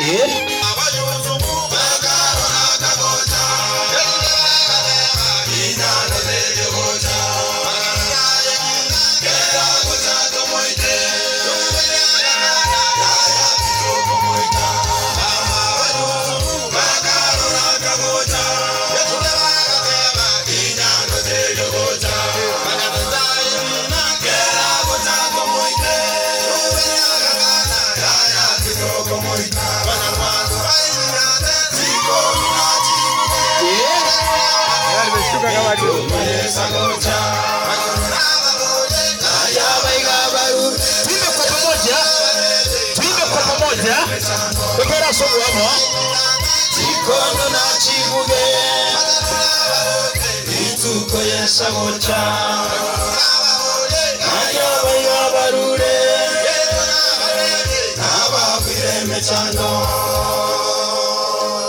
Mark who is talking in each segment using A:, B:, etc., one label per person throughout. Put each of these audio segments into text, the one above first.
A: Eh. Tuimbe kwa pamoja, tuimbe kwa pamoja, totware ase oboamo.
B: Chikono na chibuge rituko yesagocha Nayabaga barure nababwire emechando.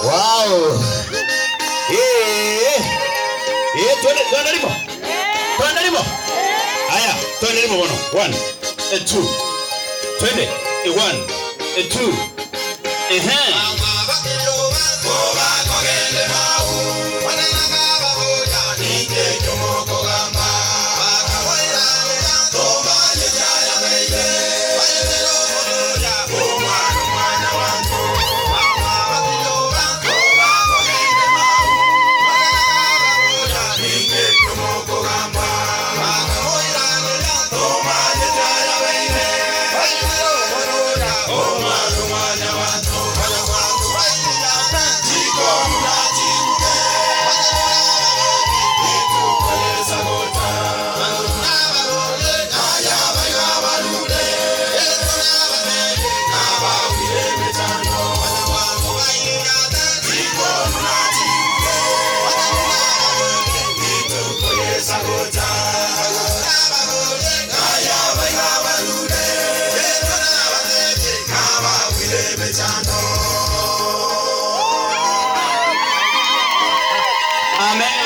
A: Wow. Eh. Eh, twende twende limo. Twende limo. Haya, twende limo bono. 1 2. Twende. 1 2. Ehe. Amen.